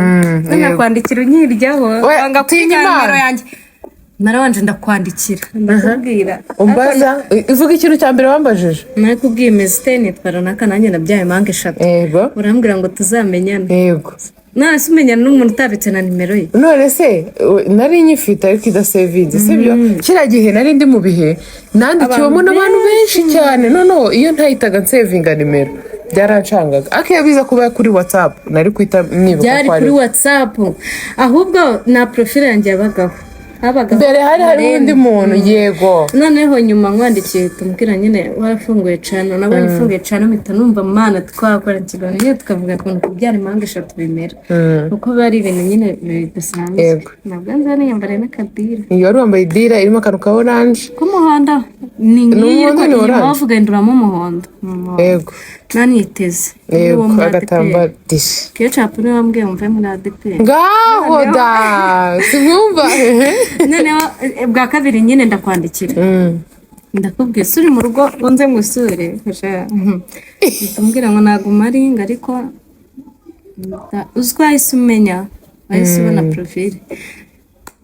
Nakwandikira unyiryaho, Oya, wanga tinya kubika Imana. nimero yanjye. Narabanje ndakwandikira, ndakubwira. Umbaza, ivuga ikintu cya mbere wambajije. Nakubwiye mezite nitwa runaka, nanjye nabyaye impanga eshatu. Urambwira ngo tuzamenyane. None se umenyana n'umuntu utabitse na nimero ye? None se nari nyifite ariko idasevinze, sibyo? Kiriya gihe nari ndi mu bihe nandikiwemo n'abantu benshi cyane, noneho iyo ntahitaga nsevinga nimero byarancangaga, ariko iyo biza kuba kuri WhatsApp nari guhita nibuka Byari ko ari kuri WhatsApp, ahubwo na profile yanjye yabagaho, habagaho Mbere hari hariho Marene. undi muntu, yego. Noneho nyuma nkwandikiye uhita umbwira nyine warafunguye channel. Nabonye ufunguye channel mpita numva mana twakora ikiganiro nyine, tukavuga ukuntu kubyara impanga eshatu bimera, kuko biba ari ibintu nyine bidasanzwe. Nabwo nza niyambariye n'akadira. Iyo wari wambaye idira irimo akantu ka orange. K'umuhondo, ni ngiyi. Umuhondo, Ariko ni inyuma orange. bavuga hinduramo umuhondo. Ni umuhondo. Naniteze. Yego, agatambaro dishi. Kecapu niwe wambwiye mve muri ADEPR. Ngaho da simwumva. Noneho bwa kabiri nyine ndakwandikira, ndakubwiye se uri mu rugo ngo nze ngusure, umbwira ngo ntabwo umaringa, ariko uzi ko wahise umenya, wahise ubona profile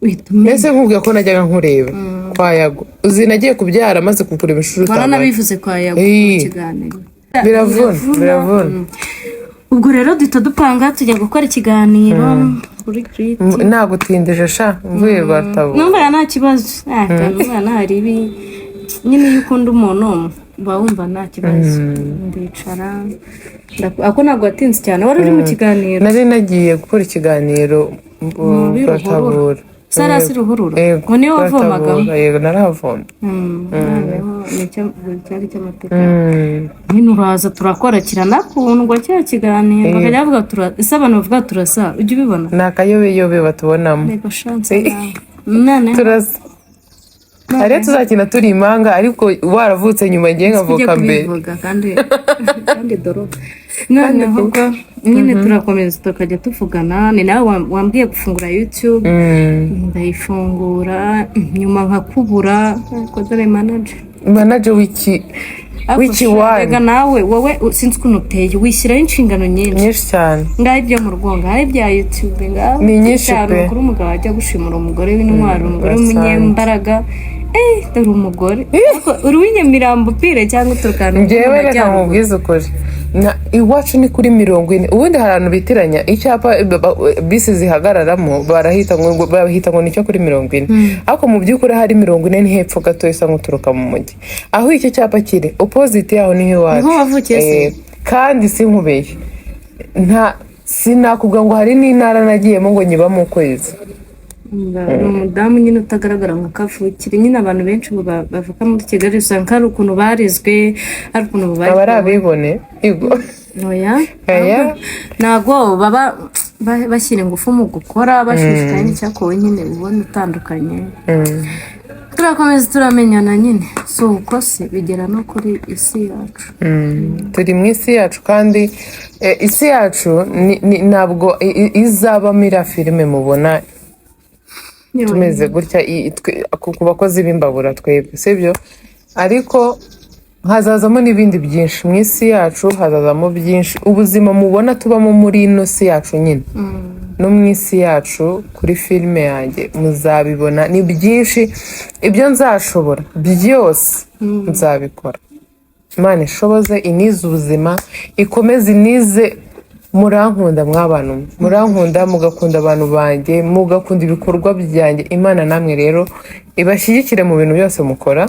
uhita umenya. Mbese nkubwira ko najyaga nkureba kwa Yago, uzi nagiye kubyara maze kukureba inshuro utabara. Waranabivuze kwa Yago mu kiganiro. Biravuna, biravuna. Ubwo rero duhita dupanga tujya gukora ikiganiro kuri Giriti. Nagutindije sha, mvuye Rwatabo. Numva nta kibazo. Ah, numva ntari ibi nyine, iyo ukunda umuntu uba wumva nta kibazo. Ndicara, ako ntabwo watinze cyane, wari uri mu kiganiro. Nari nagiye gukora ikiganiro Muri Rwatabura. Sarasi Ruhurura. Yego. Ngo niyo wavomagamo? Rwatabura, yego, narahavomye. Noneho nicyo cyari cy'amateka. Nyine uraza turakora, kiranakundwa cya kiganiro, bakajya bavuga ese abantu bavuga turasa, ujya ubibona? Ni akayobeyobe batubonamo. Rego chance nawe noneho. Turasa, hariyo tuzakina turi impanga, ariko waravutse nyuma, ngiye Tujye nkavuka mbere. Kubivuga kandi dore noneho ubwo nyine turakomeza tukajya tuvugana. Ni nawe wambwiye gufungura YouTube, ndayifungura, nyuma nkakubura, ariko dore manager. Manager w'iki? W'iki wani? Rega nawe wowe sinzi ukuntu uteye, wishyiraho inshingano nyinshi. Nyinshi cyane. Ngaho ibyo mu rugo, ngaho ibya YouTube, ngaho Ni nyinshi cyane. pe. Umukuru w'umugabo ajya gushimura umugore w'intwari, umugore Asante. w'umunyembaraga. Dore umugore. Ariko uri uw'inyamirambo pire cyangwa uturuka ahantu mu Njyewe reka majyaruguru? nkubwize ukuri. Iwacu ni kuri 40. Ubundi hari ahantu bitiranya icyapa bisi zihagararamo, barahita ngo bahita ngo nicyo kuri 40, ariko mu by'ukuri hari 40 ni hepfo gato, isa nk'uturuka mu mujyi aho icyo cyapa kiri, opposite yaho niho iwacu. Niho wavukiye se? Kandi sinkubeshye, nta sinakubwira ngo hari n'intara nagiyemo ngo nyibamo ukwezi. Ni umudamu nyine utagaragara nka kavukire nyine. Abantu benshi ngo bavuka muri Kigali usanga hari ukuntu barizwe, hari ukuntu Aba ari abibone, yego. Oya. Oya. Ntabwo baba bashyira ingufu mu gukora, bashishikaye n'icyakowe nyine, ubona utandukanye. Turakomeza turamenyana nyine, si uko se bigera no kuri isi yacu. Turi mu isi yacu kandi isi yacu ntabwo izabamo iriya filime mubona tumeze gutya ku bakozi b'imbabura twebwe, sibyo? Ariko hazazamo n'ibindi byinshi mu isi yacu, hazazamo byinshi. Ubuzima mubona tubamo muri ino si yacu nyine, no mu isi yacu kuri filime yanjye muzabibona, ni byinshi. Ibyo nzashobora byose nzabikora. Imana ishoboze, inize ubuzima, ikomeze inize. Murankunda mw'abantu mwe, murankunda, mugakunda abantu banjye, mugakunda ibikorwa byanjye. Imana namwe rero ibashyigikire mu bintu byose mukora.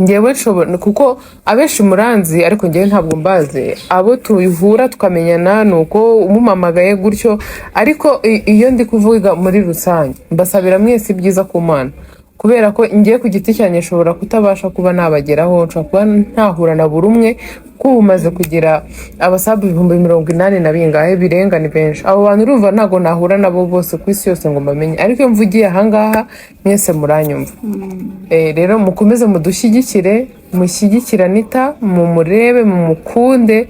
Ngewe nshobora, kuko abenshi muranzi, ariko ngewe ntabwo mbazi. Abo tuhura tukamenyana ni uko umumamagaye gutyo, ariko iyo ndi kuvuga muri rusange, mbasabira mwese ibyiza ku Mana, kubera ko ngiye ku giti cyanjye nshobora kutabasha kuba nabageraho, nshobora kuba ntahura na buri umwe, kuko ubu umaze kugira aba sub 80,000 na bingahe birenga, ni benshi abo bantu. Urumva ntabwo nahura nabo bose ku isi yose ngo mbamenye, ariko iyo mvugiye ahangaha mwese muranyumva. Rero mukomeze mudushyigikire, mushyigikire Anita, mumurebe, mumukunde.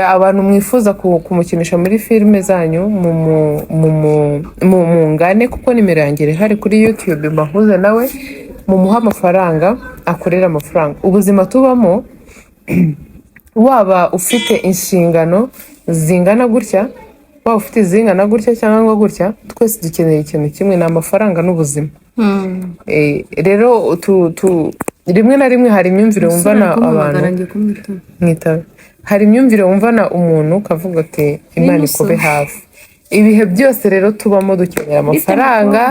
Abantu mwifuza kumukinisha muri filime zanyu, mungane, kuko nimero yanjye irahari kuri YouTube, mbahuze nawe, mumuhe amafaranga, akorere amafaranga. Ubuzima tubamo, waba ufite inshingano zingana gutya, waba ufite izingana gutya cyangwa gutya, twese dukeneye ikintu kimwe, ni amafaranga n'ubuzima. Rero rimwe na rimwe hari imyumvire wumvana abantu ngiye kumwitaba. Mwitabe. Hari imyumvire wumvana umuntu ukavuga uti: "Imana ikube hafi." Ibihe byose rero tubamo dukenera amafaranga.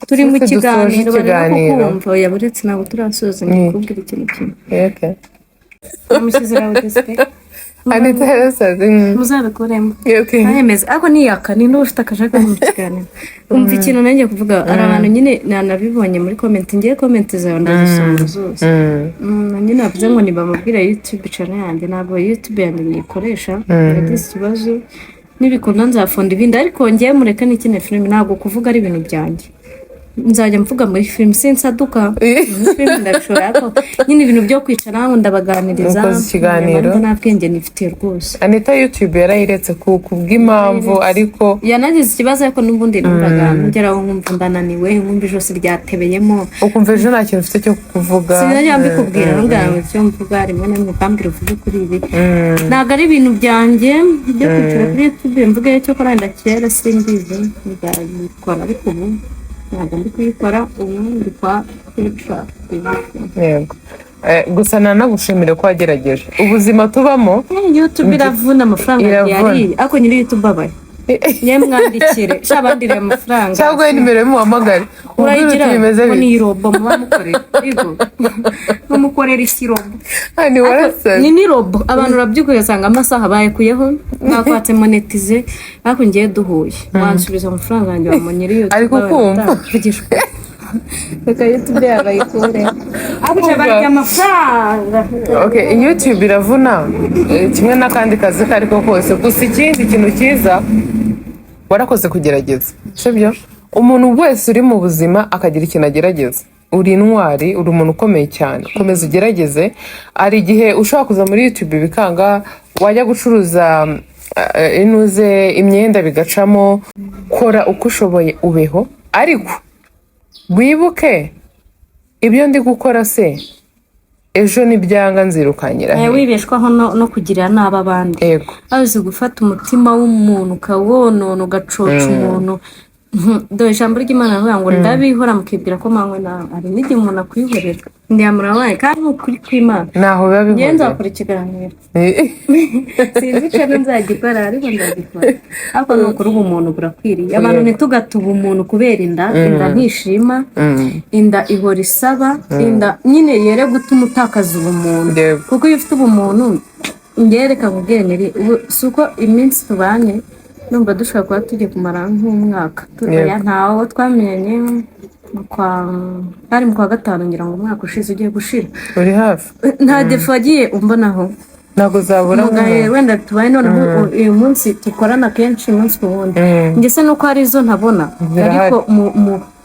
Turi mu Twese dusoje kiganiro, bari no ikiganiro. kukumva. Oya, buretse, ntabwo turasoza, ngiye kubwira ikintu kimwe. Okay. Namushyize loudspe. Anita yarasaze. Muzabikuremo. Okay. Ntayemeze, ariko niyaka ni n'uba ufite akajagari mu kiganiro. Umva ikintu nanjye kuvuga, hari abantu nyine nanabibonye muri comment, ngiye comment zawe ndazisoma zose. Nyine bavuze ngo nibamubwire YouTube channel yanjye. Ntabwo YouTube yanjye nyikoresha, yagize ikibazo. Nibikunda nzafunda ibindi, ariko ngewe mureke nikine filime. Ntabwo kuvuga ari ibintu byanjye, nzajya mvuga muri filime, sinsaduka muri filime ndabishobora, ariko nyine ibintu byo kwicara ngo ndabaganiriza Mukoze ikiganiro. Nta bwenge nifitiye rwose. Anita YouTube yarayiretse ku bw'impamvu, ariko Yanagize ikibazo, ariko n'ubundi numvaga ngeraho nkumva ndananiwe, nkumva ijosi ryatebeyemo. Ukumva ejo nta kintu ufite cyo kuvuga. Sinajya mbikubwira, nubwira ngo icyo mvuga rimwe na rimwe ukambwira uvuge kuri ibi. Ntabwo ari ibintu byanjye byo kwicara kuri YouTube mvuge. Cyo wenda kera simbizi nzabikora, ariko ubu ntabwo ndi kuyikora, ubu ndi kwa Future. Yego. Gusa nanagushimire ko wagerageje. Ubuzima tubamo YouTube iravuna, amafaranga Iravuna. yariye, ariko nyiri YouTube abaye ye mwandikire sha, bandiriye amafaranga. Cyangwa nimero y'umuhamagare, umubwire uti Urayigira bimeze ngo bite. Ni irobo muba mukorera. Yego, mumukorera ikirobo. Ni warasaze. Ni robo, abantu urabyuka ugasanga amasaha bayikuyeho, bakwatse monetize. Ariko ngiye duhuye wansubiza amafaranga yanjye wamunyiri YouTube. Ari kukumva. Reka YouTube yabayikure, ariko barya amafaranga. Okay, YouTube iravuna, kimwe n'akandi kazi ko ariko kose. Gusa ikindi kintu cyiza, warakoze kugerageza, sibyo? Umuntu wese uri mu buzima akagira ikintu agerageza, uri intwari, uri umuntu ukomeye cyane. Komeza ugerageze. Hari igihe ushobora kuza muri YouTube bikanga, wajya gucuruza inuze imyenda bigacamo. Kora uko ushoboye ubeho, ariko wibuke ibyo ndi gukora se ejo nibyanga nzirukanyira he? Wibeshwaho no kugirira nabi abandi. Yego. Azi gufata umutima w'umuntu ukawonona, ugacoca umuntu. Dore ijambo ry'Imana rivuga ngo ndabihora mukibwira ko manywe nawe. Hari n'igihe umuntu akwihorera, ndiyamura kandi ni ukuri kw'Imana. Ntaho biba Njyewe bihuriye. nzakora ikiganiro, sinzi icyo nzagikora, ariko nzagikora. Ariko ni ukuri, ubumuntu burakwiriye abantu. Ntitugate ubumuntu kubera inda. Inda ntishima, inda ihora isaba. Inda nyine yere gutuma utakaza ubumuntu. Kuko iyo ufite ubumuntu, njyewe reka nkubwire niri ubu, si uko iminsi tubanye numva dushobora kuba tugiye kumara nk'umwaka. Oya, ntawo twamenyanye mu kwa, hari mu kwa gatanu ngira ngo, umwaka ushize ugiye gushira. Uri hafi. Nta défaut wagiye umbonaho. Ntabwo zabura. Mugahe wenda tubaye noneho uyu munsi dukorana kenshi umunsi ku wundi, njye se nuko hari izo ntabona. Zirahari. Ariko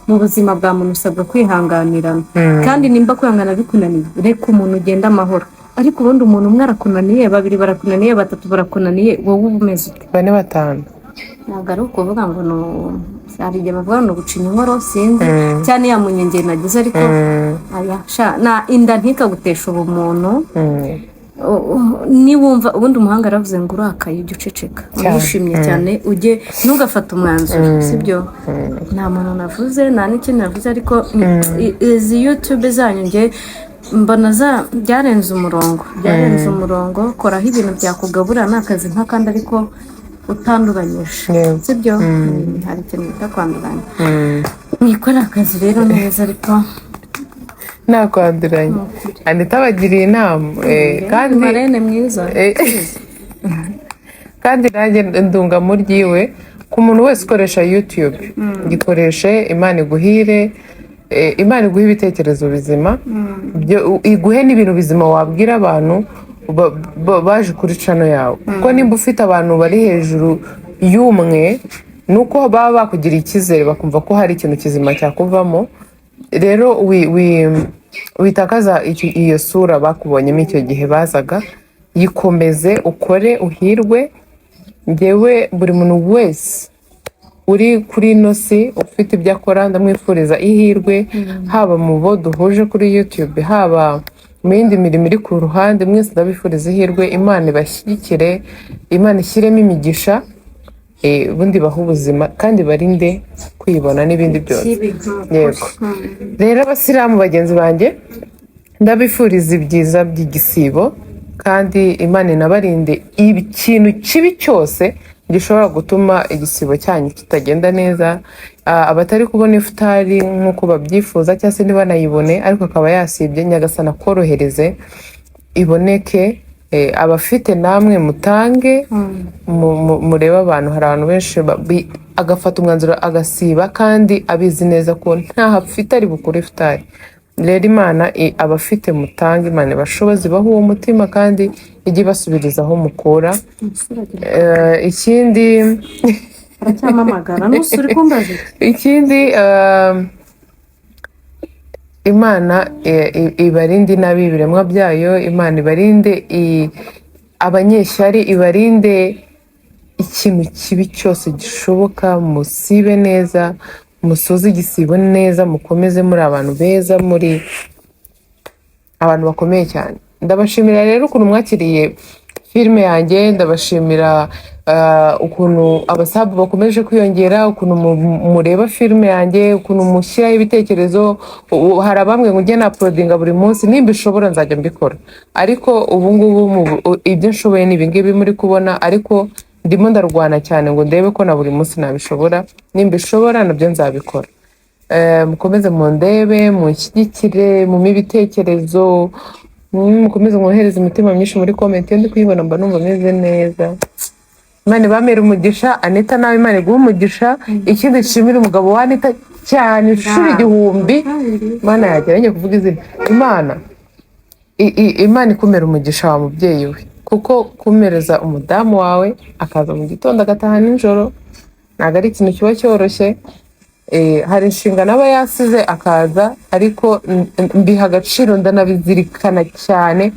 mu buzima bwa muntu usabwa kwihanganirana, kandi nimba kwihangana bikunaniye, reka umuntu ugende amahoro. Ariko ubundi umuntu umwe arakunaniye, babiri barakunaniye, batatu barakunaniye, wowe uba umeze ute? Bane, batanu. Ntabwo ari ukuvuga ngo ni hari igihe bavuga ngo ni ugucinya inkoro, sinzi cyane ya munyengeri nagize, ariko aya sha na inda ntikagutesha ubumuntu. Niwumva ubundi umuhanga aravuze ngo urakaye ujye uceceka. Cyane. Wishimye cyane ujye ntugafate umwanzuro, sibyo? Nta muntu navuze, nta n'ikindi navuze, ariko izi YouTube zanyu njye mbona za byarenze umurongo, byarenze umurongo. Koraho ibintu byakugabura, ni akazi nk'akandi, ariko utanduranyije. Sibyo? Hari ikintu bita kwanduranya. Mwikore akazi rero neza, ariko Nakwanduranya. Anita abagiriye inama, kandi Marraine mwiza. Kandi nanjye ndunga mu ryiwe. Ku muntu wese ukoresha YouTube, gikoreshe, Imana iguhire, Imana iguhe ibitekerezo bizima, iguhe n'ibintu bizima wabwira abantu baje kuri channel yawe, kuko nimba ufite abantu bari hejuru y'umwe, ni uko baba bakugiriye icyizere, bakumva ko hari ikintu kizima cyakuvamo. Rero witakaza iyo sura bakubonyemo icyo gihe bazaga, yikomeze, ukore, uhirwe. Ngewe buri muntu wese uri kuri ino si ufite ibyo akora ndamwifuriza ihirwe, haba mu bo duhuje kuri YouTube, haba mu yindi mirimo iri ku ruhande, mwese ndabifuriza ihirwe. Imana ibashyigikire, Imana ishyiremo imigisha, ubundi bahe ubuzima kandi barinde kwibona n'ibindi byose. Kibi. Yego. Rero abasilamu bagenzi banjye, ndabifuriza ibyiza by'igisibo, kandi Imana inabarinde ikintu kibi cyose gishobora gutuma igisibo cyanyu kitagenda neza. Abatari kubona ifutari nk'uko babyifuza cyangwa se ntibanayibone ariko akaba yasibye, Nyagasana akorohereze iboneke. Abafite namwe mutange, murebe abantu, hari abantu benshi agafata umwanzuro agasiba kandi abizi neza ko ntaho afite ari bukure ifutari. Rero Imana, abafite mutange, Imana ibashoboze, ibahe uwo mutima kandi ijye ibasubiriza aho mukura. Ikindi Aracyamamagara nusuri kumbaza iki? Ikindi, Imana ibarinde inabi ibiremwa byayo, Imana ibarinde abanyeshyari, ibarinde ikintu kibi cyose gishoboka. Musibe neza, musoze igisibo neza, mukomeze muri abantu beza, muri abantu bakomeye cyane. Ndabashimira rero ukuntu mwakiriye filime yanjye, ndabashimira ukuntu abasabu bakomeje kwiyongera, ukuntu mureba filime yanjye, ukuntu mushyiraho ibitekerezo. Hari abambwe ngo ujye na uploadinga buri munsi, nimba ishobora nzajya mbikora, ariko ubu ngubu ibyo nshoboye ni ibingibi muri kubona, ariko ndimo ndarwana cyane ngo ndebe ko na buri munsi nabishobora. Nimba ishobora nabyo nzabikora. Mukomeze mundebe, munshyigikire, mumpe ibitekerezo, mukomeze mwohereze imitima myinshi muri comment. Iyo ndi kuyibona mba numva meze neza. Imana ibamere umugisha. Anita, nawe Imana iguhe umugisha. Ikindi, nshimira umugabo wa Anita cyane inshuro igihumbi. Imana yagera ngiye kuvuga izina. Imana Imana ikumera umugisha wa mubyeyi we, kuko kumereza umudamu wawe akaza mu gitondo agataha nijoro ntabwo ari ikintu kiba cyoroshye. Hari inshingano aba yasize akaza, ariko mbiha agaciro, ndanabizirikana cyane.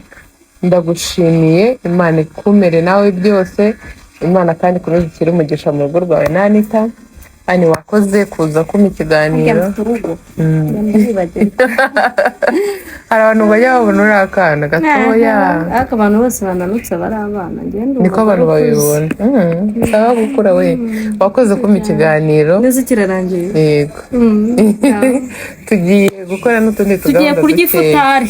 Ndagushimiye, Imana ikumere nawe byose. Imana kandi ikomeze ishyire umugisha mu rugo rwawe na Anita. Ani, wakoze kuza kumpa ikiganiro. Mfite urugo, ndibagirwa. Hari abantu bajya babona uri akana gatoya. Ariko abantu bose bananutse bari abana, ngende. Niko abantu babibona. Sawa gukura we, wakoze kumpa ikiganiro. Neza, kirarangiye. Yego. Tugiye gukora n'utundi Tugiye tugahunda kurya dukeya. ifutari.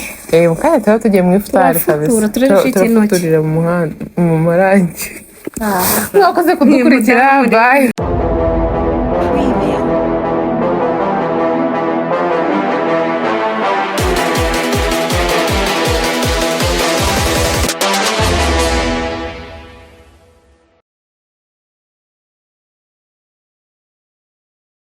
Mu kanya tuba tugiye mu ifutari kabisa. Turafutura, turabishika intoki. Turafuturira mu muhanda mu marangi. Mwakoze kudukurikira, bye.